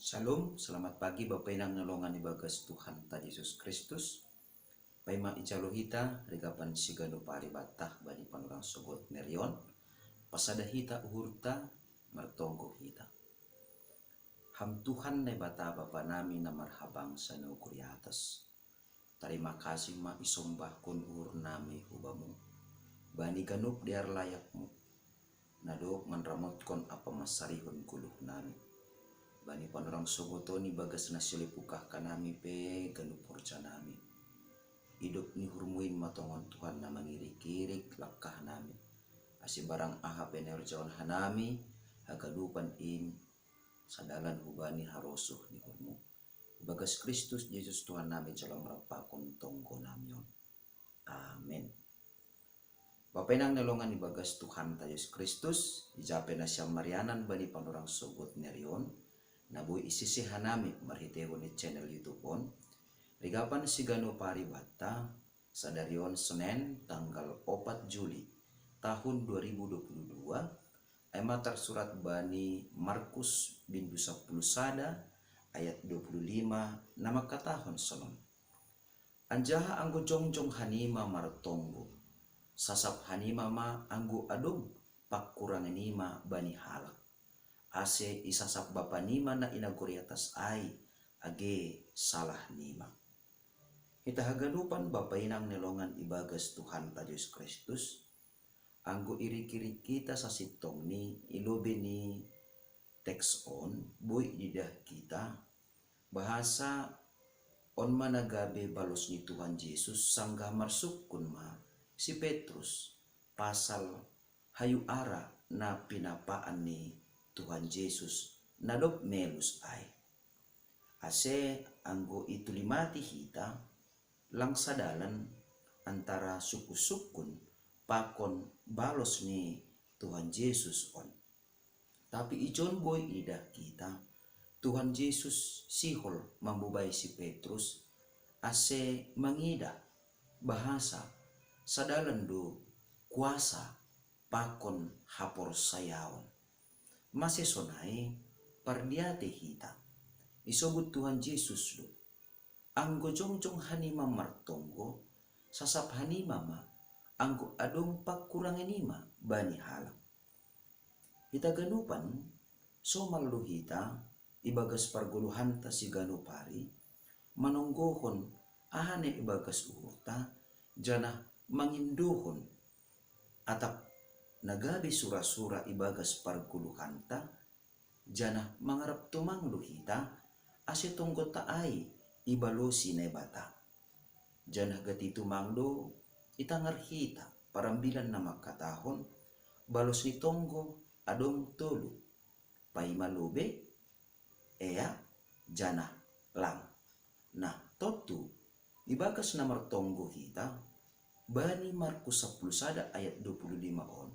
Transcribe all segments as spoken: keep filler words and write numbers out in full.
Shalom, selamat pagi Bapa inang na longan ibagas Tuhanta Jesus Kristus. Paima ijalo hita rigapan sigano paribatta bani panorang sogot nerion. Pasada hita uhurta, martonggo hita. Ham Tuhan Naibata Bapa nami na marhabangsa na ukur i atas. Tarima kasih ma isombahkon uhur nami hu Bamu, bani ganup dear layakMu, na dob manramotkon ampa mansarihon goluh nami. Bani panorang sogot on ibagas na silipukah hanami pe ganup horja nami. Idop ni uhurMu in ma tongon Tuhan na mangirik-irik langkah nami. Ase barang aha pe na ihorjahon hanami, haganupan in sadalan hubani harosuh ni uhurMu. Ibagas Kristus Jesus Tuhan nami jalo marampakon tonggo nami on. Amen. Bapa inang na longan ibagas Tuhanta Jesus Kristus, ija pe nasiam marianan bani panorang sogot nerion, na boi isise hanami marhitehon ni channel YouTube on, rigapan sigano paribatta, sadari on Senen tanggal opat Juli tahun dua ribu dua puluh dua, ai ma tarsurat bani Markus bindu sapuluh sada ayat dua puluh lima na mangkatahon sonon. Anjaha anggo jongjong hanima martonggo, sasap hanima ma anggo adong pangkurangi nima bani halak, ase isasap Bapa nima na i nagori atas ai age salah nima. Hita haganupan Bapa inang na longan ibagas Tuhanta Jesus Kristus, anggo irik-irik hita sasintongni i lobei ni teks on, boi iidah hita, bahasa on ma na gabe balos ni Tuhan Jesus sanggah marsungkun ma si Petrus pasal hayu ara na pinapaan ni Tuhan Jesus na dob melus ai. Ase anggo itulimati hita, lang sadalan antara sungkun-sungkun pakon balos ni Tuhan Jesus on. Tapi ijon boi iidah hita, Tuhan Jesus sihol mambobai si Petrus ase mangidah bahasa sadalan do kuasa pakon haporsayaon. Mase sonai pardiate hita. Isobut Tuhan Jesus do, anggo jongjong hanima martonggo, sasap hanima ma anggo adong pangkurangi nima bani halak. Hita ganupan, somal do hita ibagas pargoluhanta siganup ari, manonggohon aha na ibagas uhurta, janah mangindohon atap na gabe sura-sura ibagas pargoluhanta, janah mangarap tumang do hita, ase tonggonta ai ibalosi Naibata. Janah gati tumang do itangar hita parambilan na mangkatahon, balos ni tonggo adong tolu, paima lobei, ea, janah lang. Nah, tontu ibagas na martonggo hita, bani Markus sapuluh sada ayat dua puluh lima on,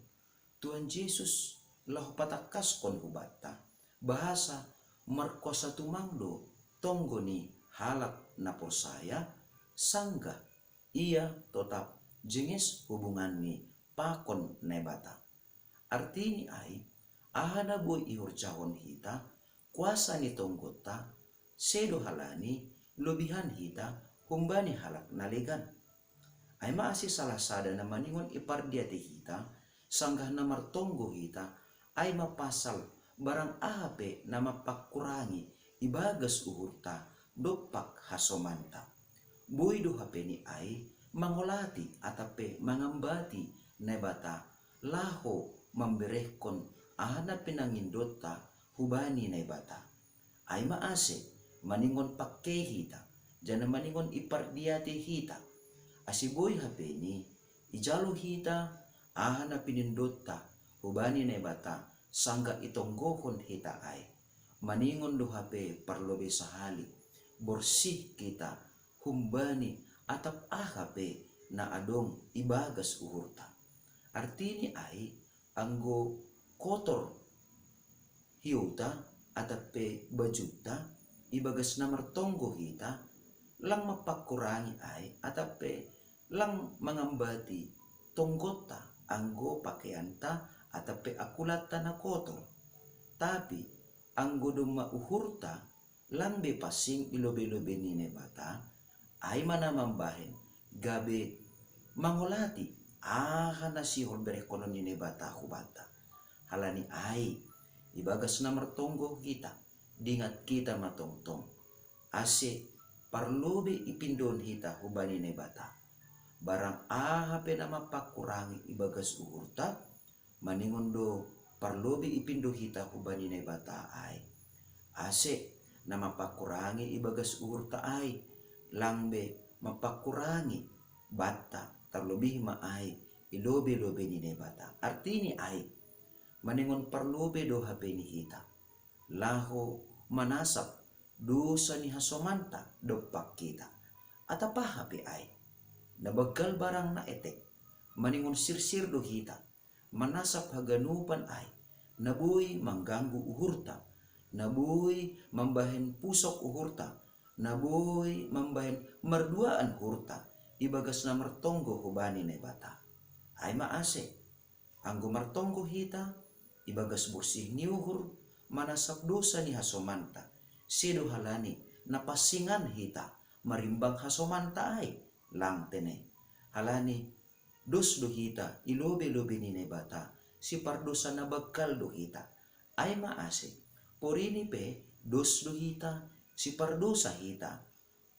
Tuhan Jesus laho patangkaskon hubanta bahasa markuasa tumang do tonggo ni halak na porsaya, sanggah ia totap jenges hubunganni pakon Naibata. Artini ai, aha na boi ihorjahon hita, kuasa ni tonggonta, sedo halani lobihan hita humbani halak na legan. Ai ma ase salah sada na maningon ipardiate hita, sanggah na martonggo hita, ai ma pasal barang aha pe na mampangkurangi ibagas uhurta dompak hasomanta. Boi do hapeni ai mangolati atap pe mangambati Naibata laho mamberehkon aha na pinangindonta hubani Naibata. Ai ma ase maningon pangkei hita, janah maningon ipardiate hita, ase boi hapeni ijalo hita aha na pinindonta hubani Naibata sanggah itonggohon hita ai. Maningon do hape parlobei sahali, borsih hita humbani atap aha pe na adong ibagas uhurta. Artini ai, anggo kotor hiouta atap pe bajunta ibagas na martonggo hita, lang mampangkurangi ai atap pe lang mangambati tonggonta anggo pakeanta atap pe akulanta na kotor. Tapi anggo domma uhurta lang be passing i lobe-lobe ni Naibata, ai ma na mambahen gabe mangolati aha na sihol berehkonon ni Naibata hubanta. Halani ai, ibagas na martonggo hita, dingat hita ma tongtong, ase parlobe ipindohon hita hubani Naibata. Barang aha pe na mampangkurangi ibagas uhurta, maningon do parlobe ipindo hita hubani Naibata ai. Ase na mampangkurangi ibagas uhurta ai, lang be mampangkurangi banta, tarlobih ma ai i lobe-lobe ni Naibata. Artini ai, maningon parlobe do hape ni hita laho manasap dosa ni hasomanta dompak hita. Atap aha pe ai, na banggal barang na etek, maningon sirsir do hita manasap haganupan ai na boi mangganggu uhurta, na boi mambahen pusok uhurta, na boi mambahen marduaan uhurta ibagas na martonggo hubani Naibata. Ai ma ase, anggo martonggo hita ibagas borsih ni uhur manasap dosa ni hasomanta, sedo halani na passingan hita marimbang hasomanta ai, lang tene. Halani dos do hita i lobe-lobe ni Naibata, sipardosa na banggal do hita. Ai ma ase, porini pe dos do hita, sipardosa hita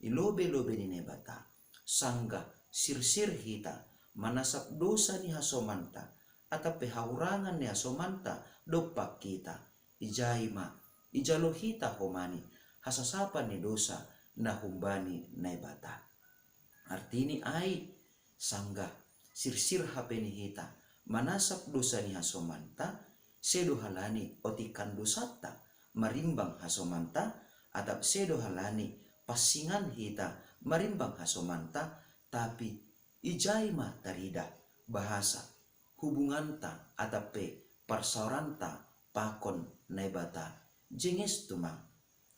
i lobe-lobe ni Naibata, sanggah sirsir hita manasap dosa ni hasomanta, atap pe hahurangan ni hasomanta dompak hita, ijai ma ijalo hita homani hasasapan ni dosa na humbani Naibata. Artini ai, sanggah sirsir hape ni hita manasap dosa ni hasomanta, sedo halani otikan dosanta marimbang hasomanta, atap sedo halani passingan hita marimbang hasomanta, tapi ijai ma taridah bahasa hubunganta atap pe parsaoranta pakon Naibata. Jenges tumang.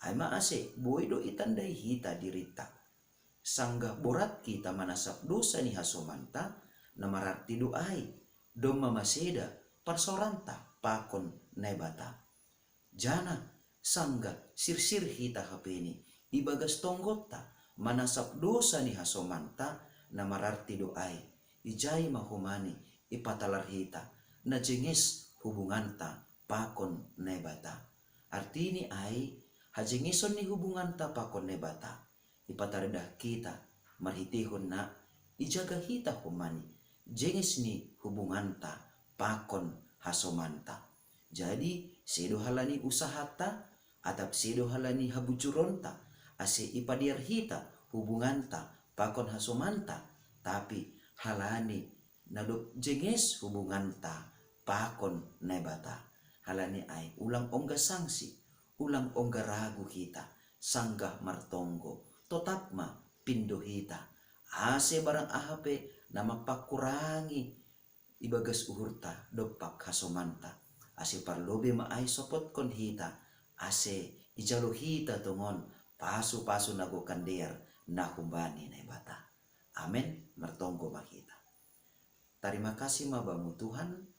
Ai ma ase, boi do itandai hita dirinta. Sanggah borat hita manasap dosa ni hasomanta, na mararti do ai, domma maseda parsaoranta pakon Naibata. Janah sanggah sirsir hita hapeni ibagas tonggonta manasap dosa ni hasomanta, na mararti do ai, ijai ma homani ipatalar hita na jenges hubunganta pakon Naibata. Artini ai, hajengeson ni hubunganta pakon Naibata ipataridah hita marhiteihon na ijaga hita homani jenges ni hubunganta pakon hasomanta. Jadi, sedo halani usahanta, atap sedo halani habujuronta, ase ipadear hita hubunganta pakon hasomanta, tapi halani na dob jenges hubunganta pakon Naibata. Halani ai, ulang ongga sangsi, ulang ongga ragu hita, sanggah martonggo, totap ma pindo hita. Ase barang aha pe na mampangkurangi ibagas uhurta dompak hasomanta, ase parlobe ma ai sopotkon hita, ase ijalo hita tongon pasu-pasu na gokan dear na humbani Naibata. Amen. Martonggo ma hita. Tarima kasih ma Bamu Tuhan,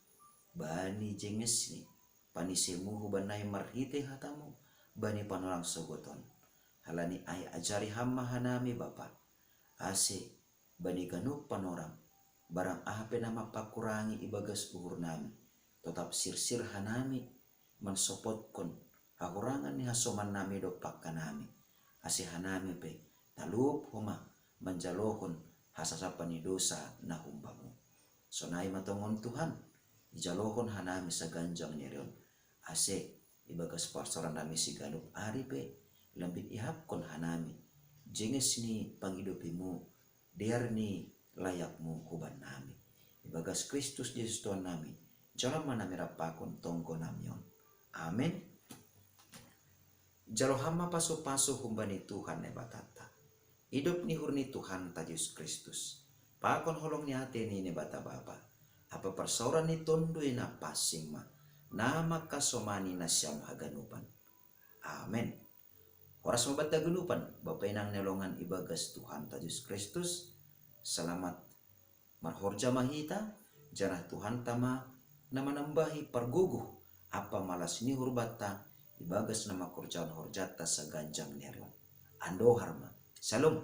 bani jenges ni paniseMu hubannami marhitei hataMu bani panorang sogoton. Halani ai ajari Ham ma hanami Bapa, ase bani ganup panorang, barang aha pe na mampangkurangi ibagas uhurnami, totap sirsir hanami mansopotkon hahurangan ni hasomannami dompak hanami, ase hanami pe talup homa manjalohon hasasapan ni dosa na humbaMu. Sonai ma tongon Tuhan, ijalohon hanami saganjang ni ari on, ase ibagas parsaorannami siganup ari pe lambin ihapkon hanami jenges ni pangidopiMu, dear ni layakMu hubannami. Ibagas Kristus Jesus Tuhannami, jalo ma hanami rap pakon tonggonami on. Amen. Jalo Ham ma pasu-pasu humbani Tuhan Naibatanta, idop ni uhur ni Tuhanta Jesus Kristus, pakon holong ni atei ni Naibata Bapa, ampa parsaoran ni Tonduy Napansing ma, na mangkasomani nasiam haganupan. Amen. Horas ma banta haganupan, Bapa inang na hinaholongan ibagas Tuhanta Jesus Kristus. Selamat marhorja ma hita, janah Tuhanta ma na manambahi pargogoh ampa malas ni uhur banta, Ibagas na makorjahon horjanta saganjang ni ari on. Andohar ma. Syalom.